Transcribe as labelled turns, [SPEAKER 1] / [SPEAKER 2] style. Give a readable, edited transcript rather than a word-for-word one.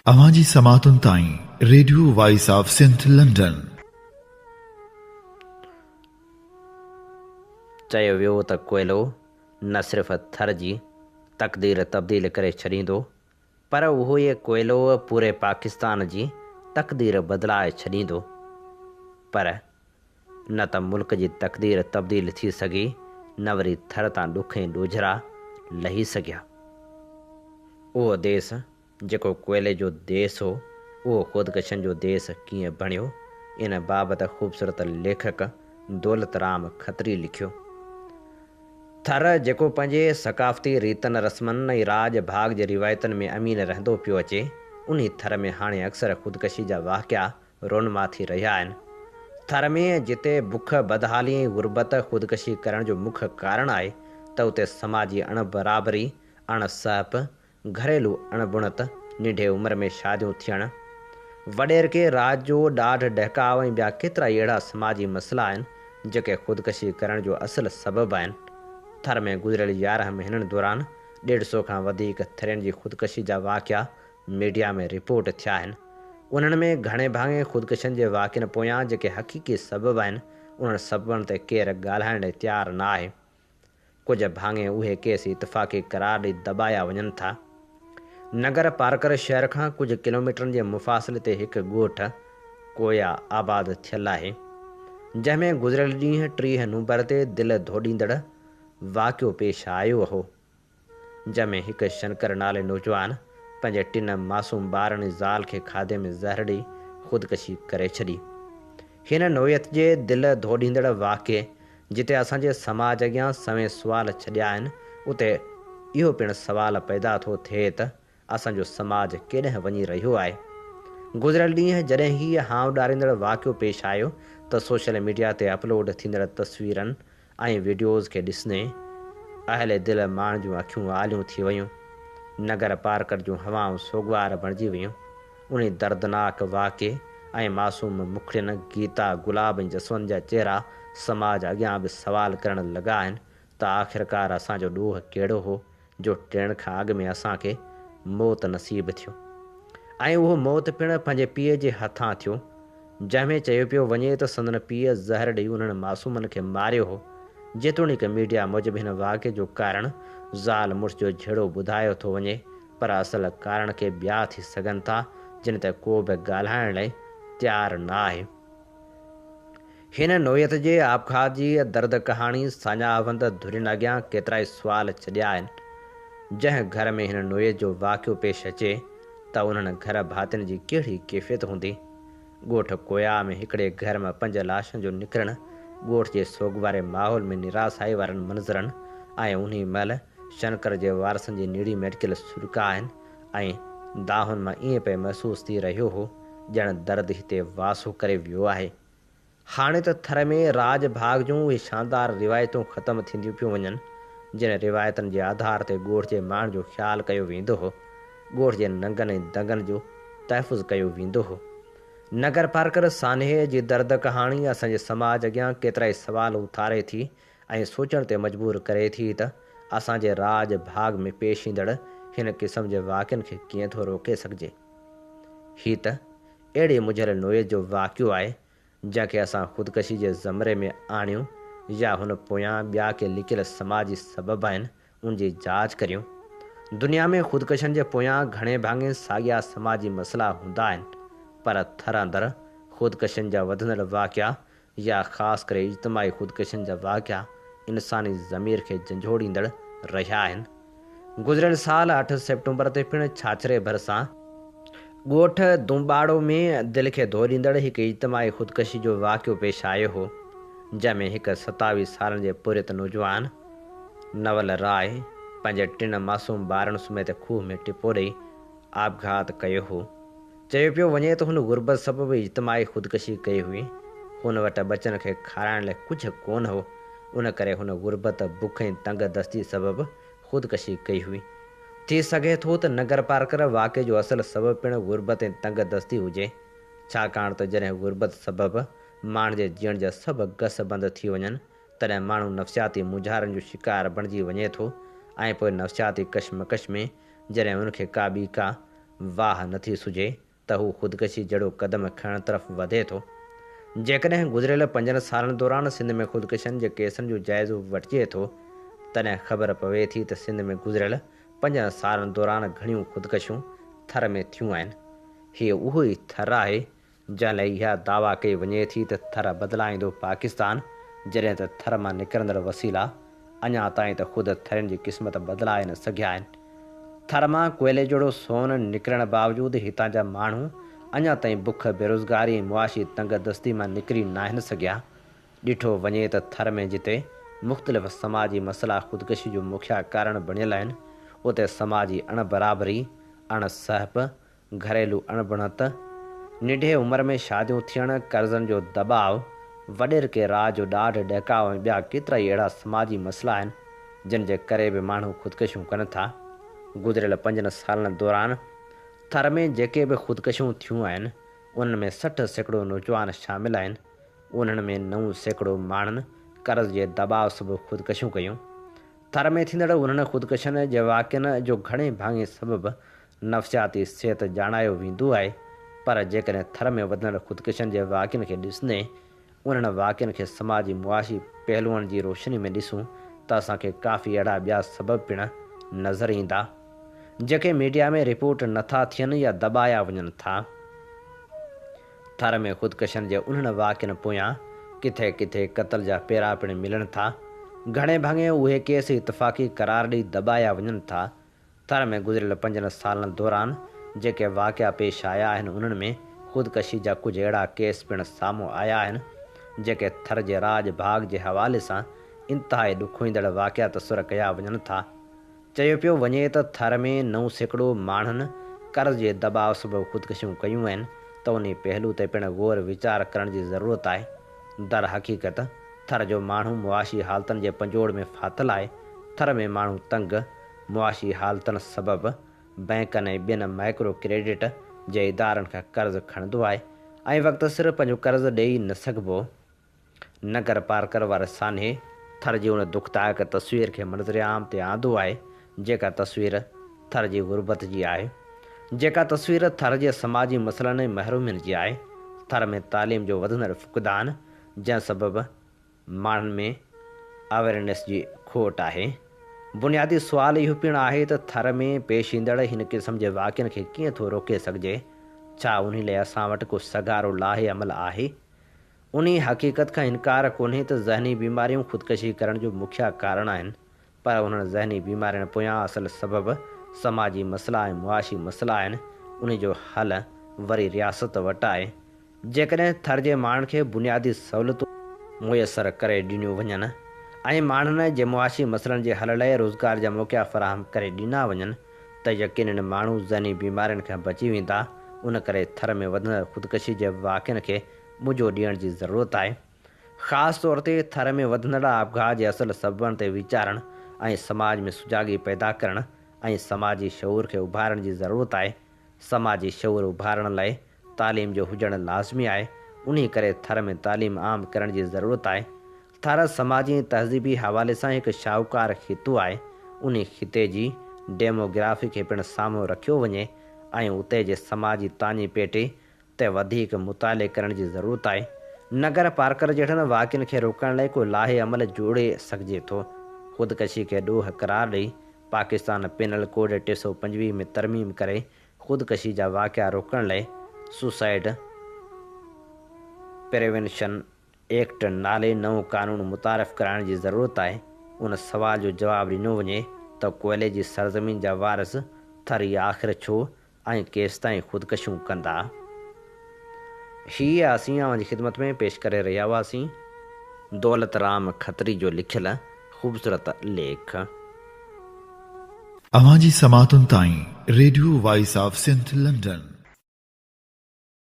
[SPEAKER 1] اوهان جي سماعتن تائين radio voice of Sindh London.
[SPEAKER 2] چيو ويو ته ڪوئلو نه صرف ٿر جي تقدير تبديل ڪري ڇڏيندو پر اهو ئي ڪوئلو پوري پاڪستان جي تقدير بدلائي ڇڏيندو پر نه ته ملڪ جي تقدير تبديل ٿي سگهي نه وري ٿر تان ڏک ۽ ڏوجهرا لهي سگهيا. اهو ديس جيڪو ڪوئلي جو ديس هو، اهو خودڪشن جو ديس ڪيئن بڻيو، ان بابت خوبصورت ليکڪ دولت رام کتري لکيو. ٿر جيڪو پنهنجي ثقافتي ريتن رسمن ۽ راڄ ڀاڳ جي روايتن ۾ امين رهندو پيو اچي، انهي ٿر ۾ هاڻي اڪثر خودڪشي جا واقعا رونما ٿي رهيا آهن. ٿر ۾ جتي بک، بدحالي ۽ غربت خودڪشي ڪرڻ جو مک ڪارڻ آهي ته اتي سماجي اڻ برابري، اڻ سهپ، گهريلو اڻبڻت، ننڍي عمر ۾ شاديون ٿيڻ، وڏيرڪي راڄ جو ڏاڍ ڏهڪاء ۽ ٻيا ڪيترائي اهڙا سماجي مسئلا آهن، جيڪي خودڪشي ڪرڻ جو اصل سبب آهن. ٿر ۾ گذريل 11 مهينن دوران ڏيڍ سئو کان وڌيڪ ٿرين جي خودڪشي جا واقعا ميڊيا ۾ رپورٽ ٿيا آهن. انهن ۾ گهڻي ڀاڱي خودڪشين جي واقعن پويان جيڪي حقيقي سبب آهن، انهن سببن تي ڪير ڳالهائڻ لاء تيار نه آهي. ڪجهه ڀاڱي اهي ڪيس اتفاقي قرار ڏئي دٻايا وڃن ٿا. ننگر پارڪر شهر کان ڪجهه ڪلوميٽرن جي مفاصلي تي هڪ ڳوٺ ڪويا آباد ٿيل آهي، جنهن ۾ گذريل ڏينهن 30 نومبر تي دل ڌوڏيندڙ واقعو پيش آيو هو، جنهن ۾ هڪ شنڪر نالي نوجوان پنهنجي ٽن معصوم ٻارن ۽ زال کي کاڌي ۾ زهر ڏئي خودڪشي ڪري ڇڏي. هن نوعيت جي دل ڌوڏيندڙ واقعي جتي اسان جي سماج اڳيان سوين سوال ڇڏيا آهن، اتي اهو پڻ سوال پيدا ٿو ٿئي ته اسان جو سماج ڪيڏانهن وڃي رهيو آهي؟ گذريل ڏينهن جڏهن هيء هانء ڏاريندڙ واقعو پيش آيو ته سوشل ميڊيا تي اپلوڊ ٿيندڙ تصويرن ۽ وڊيوز کي ڏسندي اهل دل ماڻهن جون اکيون آليون ٿي ويون، نگر پارڪر جون هوائون سوڳوار بڻجي ويون. انهي دردناڪ واقعي ۽ معصوم مکڙين گيتا، گلاب ۽ جسونت جا چهرا سماج اڳيان به سوال ڪرڻ لڳا آهن ته آخرڪار اسان جو ڏوهه ڪهڙو هو جو ٽيڻ کان اڳ ۾ اسان کي موت نصيب ٿيو ۽ اهو موت پڻ پنهنجي پيء جي هٿان ٿيو جنهن ۾ چيو پيو وڃي ته سندن پيء زهر ڏئي انهن معصومن کي ماريو هو جيتوڻيڪ ميڊيا موجب هن واقعي جو ڪارڻ زال مڙس جو جهيڙو ٻڌايو ٿو وڃي پر اصل ڪارڻ ڪي ٻيا ٿي سگهن ٿا، جن تي ڪو به ڳالهائڻ لاء تيار نه آهي. هن نوعيت جي آپگهات جي درد ڪهاڻي ساڃاهه وند ڌرين اڳيان ڪيترائي سوال ڇڏيا آهن. جنهن گهر ۾ هن نوعيت جو واقعو پيش اچي ته انهن گهر ڀاتين جي ڪهڙي ڪيفيت هوندي؟ ڳوٺ ڪويا ۾ هڪڙي گهر مان پنج لاشن جو نڪرڻ ڳوٺ جي سوڳواري ماحول ۾ نراسائي وارن منظرن ۽ انهي مهل شنڪر جي وارثن جي نيڙي ۾ اٽڪيل سڏڪا آهن ۽ دانهن مان ائين پئي محسوس ٿي رهيو هو ڄڻ درد هتي واسو ڪري ويو آهي. هاڻي ته ٿر ۾ راڄ ڀاڳ جون اهي شاندار روايتون ختم ٿينديون پيون وڃن، جن روايتن جي آڌار تي ڳوٺ جي ماڻهن جو خيال ڪيو ويندو هو، ڳوٺ جي ننگن ۽ دنگن جو تحفظ ڪيو ويندو هو. نگر پارڪر سانحي جي درد ڪهاڻي اسان جي سماج اڳيان ڪيترائي سوال اٿاري ٿي ۽ سوچڻ تي مجبور ڪري ٿي ته اسان جي راڄ ڀاڳ ۾ پيش ايندڙ هن قسم جي واقعن کي ڪيئن ٿو روڪي سگهجي. هي ته اهڙي مجهيل نوعيت جو واقعو آهي، جنهن کي اسان خودڪشي جي زمري ۾ آڻيون يا هن پويان ٻيا ڪي لڪيل سماجي سبب آهن، ان جي جاچ ڪريون. دنيا ۾ خودڪشن جي پويان گهڻي ڀاڱي ساڳيا سماجي مسئلا هوندا آهن، پر ٿر اندر خودڪشين جا وڌندڙ واقعا يا خاص ڪري اجتماعي خودڪشين جا واقعا انساني ضمير کي جنجهوڙيندڙ رهيا آهن. گذريل سال اٺ سيپٽمبر تي پڻ ڇاڇري ڀرسان ڳوٺ دونٻاڙو ۾ دل کي ڌوڏيندڙ هڪ اجتماعي خودڪشي جو واقعو پيش آيو هو، جنهن ۾ هڪ 27 سالن جي پورهيت نوجوان نول راء پنهنجي ٽن معصوم ٻارن سميت کوهه ۾ ٽپو ڏئي آپگهات ڪيو هو. چيو پيو وڃي ته هن غربت سبب اجتماعي خودڪشي ڪئي هئي. هن وٽ ٻچن کي کارائڻ لاء ڪجهه ڪونه هو، ان ڪري هن غربت، بک ۽ تنگ دستي سبب خودڪشي ڪئي هئي. ٿي سگهي ٿو ته ننگر پارڪر واقعي جو اصل سبب پڻ غربت ۽ تنگ دستي هجي، ڇاڪاڻ ته جڏهن غربت سبب ماڻهن جي جيئڻ جا سڀ گس بند ٿي وڃن، تڏهن ماڻهو نفسياتي مونجهارن جو شڪار بڻجي وڃي ٿو ۽ پوء نفسياتي ڪشمڪش ۾ جڏهن ان کي ڪا ٻي ڪا واهه نٿي سجهي ته هو خودڪشي جهڙو قدم کڻڻ طرف وڌي ٿو. جيڪڏهن گذريل پنجن سالن دوران سنڌ ۾ خودڪشين جي ڪيسن جو جائزو وٺجي ٿو تڏهن خبر پوي ٿي ته سنڌ ۾ گذريل پنجن سالن دوران گهڻيون خودڪشيون ٿر ۾ ٿيون آهن. هي اهو ئي ٿر آهي جنهن لاء اها دعويٰ ڪئي وڃي ٿي ته ٿر بدلائيندو پاڪستان، جڏهن ته ٿر مان نڪرندڙ وسيلا اڃا تائين ته خود ٿرين جي قسمت بدلائي نه سگهيا آهن. ٿر مان ڪوئلي جهڙو سون نڪرڻ باوجود هتان جا ماڻهو اڃا تائين بک، بيروزگاري ۽ معاشي تنگ دستي مان نڪري ناهن سگهيا. ڏٺو وڃي ته ٿر ۾ جتي مختلف سماجي مسئلا خودڪشي جو مکيه ڪارڻ بڻيل آهن، اتي سماجي اڻ برابري، اڻ سهپ، گهريلو اڻبڻت، ننڍي عمر ۾ شاديون ٿيڻ، قرضن جو دٻاء، وڏيرڪي راء جو ڏاڍ ڏهڪاء ۽ ٻيا ڪيترائي اهڙا سماجي مسئلا آهن، جن جي ڪري به ماڻهو خودڪشيون ڪن ٿا. گذريل پنجن سالن دوران ٿر ۾ جيڪي به خودڪشيون ٿيون آهن، انهن ۾ 60% نوجوان شامل آهن. انهن ۾ 9% ماڻهن قرض جي دٻاء سبب خودڪشيون ڪيون. ٿر ۾ ٿيندڙ انهن خودڪشين جي واقعن جو گهڻي ڀاڱي سبب نفسياتي صحت ڄاڻايو ويندو آهي پر جيڪڏهن ٿر ۾ وڌندڙ خودڪشين جي واقعن کي ڏسندي انهن واقعن کي سماجي معاشي پهلوئن جي روشني ۾ ڏسون ته اسان کي ڪافي اهڙا ٻيا سبب پڻ نظر ايندا جيڪي ميڊيا ۾ رپورٽ نٿا ٿين يا دٻايا وڃن ٿا. ٿر ۾ خودڪشين جي انهن واقعن پويان ڪٿي ڪٿي قتل جا پيرا پڻ ملن ٿا. گهڻي ڀاڱي اهي ڪيس اتفاقي قرار ڏئي دٻايا وڃن ٿا. ٿر ۾ گذريل پنجن سالن دوران جيڪي واقعا پيش آيا آهن انهن ۾ خودڪشي جا ڪجهه اهڙا ڪيس پڻ سامهون آيا آهن جيڪي ٿر جي راڄ ڀاڳ جي حوالي سان انتهائي ڏکوئيندڙ واقعا تصور ڪيا وڃن ٿا. چيو پيو وڃي ته ٿر ۾ 9% ماڻهن قرض جي دٻاء سبب خودڪشيون ڪيون آهن ته انهي پهلو تي پڻ غور ويچار ڪرڻ جي ضرورت آهي. در حقيقت ٿر جو ماڻهو معاشي حالتن جي پنجوڙ ۾ ڦاٿل آهي، ٿر ۾ ماڻهو تنگ معاشي حالتن سبب بئنڪن ۽ ٻين مائيڪرو ڪريڊٽ جي ادارن کان قرض کڻندو آهي ۽ وقت سر پنهنجو قرض ڏئي نه سگهبو. ننگر پارڪر واري سانحي ٿر جي ان دکدائڪ تصوير کي منظرعام تي آندو آهي، جيڪا تصوير ٿر جي غربت جي آهي. جيڪا تصوير ٿر جي سماجي مسئلن ۽ محرومين جي آهي. ٿر ۾ تعليم جو وڌندڙ فقدان، جنهن سبب ماڻهن ۾ اويرنيس جي کوٽ آهي. بنيادي سوال اهو پڻ آهي ته ٿر ۾ پيش ايندڙ هن قسم جي واقعن کي ڪيئن ٿو روڪي سگهجي؟ ڇا انهي لاء اسان وٽ ڪو سگهارو لاهي عمل آهي؟ انهي حقيقت کان انڪار ڪونهي ته ذهني بيماريون خودڪشي ڪرڻ جو مکيه ڪارڻ آهن پر انهن ذهني بيمارين پويان اصل سبب سماجي مسئلا ۽ معاشي مسئلا آهن انهي جو حل وري رياست وٽ آهي. جيڪڏهن ٿر جي ماڻهن کي بنيادي سهولتون ميسر ڪري ڏنيون وڃن ۽ ماڻهن جي معاشي مسئلن جي حل لاء روزگار جا موقعا فراهم ڪري ڏنا وڃن ته يقينن ماڻهو ذهني بيمارين کان بچي ويندا، ان ڪري ٿر ۾ وڌندڙ خودڪشي جي واقعن کي ٻنجو ڏيڻ جي ضرورت آهي. خاص طور تي ٿر ۾ وڌندڙ آپگهات جي اصل سببن تي ويچارڻ ۽ سماج ۾ سجاڳي پيدا ڪرڻ ۽ سماجي شعور کي اڀارڻ جي ضرورت آهي. سماجي شعور اڀارڻ لاء تعليم جو هجڻ لازمي آهي، انهي ڪري ٿر ۾ تعليم عام ڪرڻ جي ضرورت آهي. ٿر سماجي ۽ تهذيبي حوالي سان هڪ شاهوڪار خطو آهي، انهي خطي جي ڊيموگرافي کي پڻ سامهون رکيو وڃي ۽ اتي جي سماجي تاڃي پيٽي تي وڌيڪ مطالعي ڪرڻ جي ضرورت آهي. ننگر پارڪر جهڙن واقعن کي روڪڻ لاء ڪو لاهي عمل جوڙي سگهجي ٿو. خودڪشي کي ڏوهه قرار ڏئي پاڪستان پينل ڪوڊ 325 ۾ ترميم ڪري خودڪشي جا واقعا روڪڻ لاء سوسائيڊ پريوينشن ايڪٽ نالي نئون قانون متعارف ڪرائڻ جي ضرورت آهي، ان سوال جو جواب ڏنو وڃي ته ڪوئلي جي سرزمين جا وارث ٿري آخر ڇو ۽ ڪيستائين خودڪشيون ڪندا؟ هي اسين اوهان جي خدمت ۾ پيش ڪري رهيا هئاسين. دولت رام کتري جو لکيل خوبصورت ليک.
[SPEAKER 1] اوهان جي سماعتن تائين radio voice of Sindh London.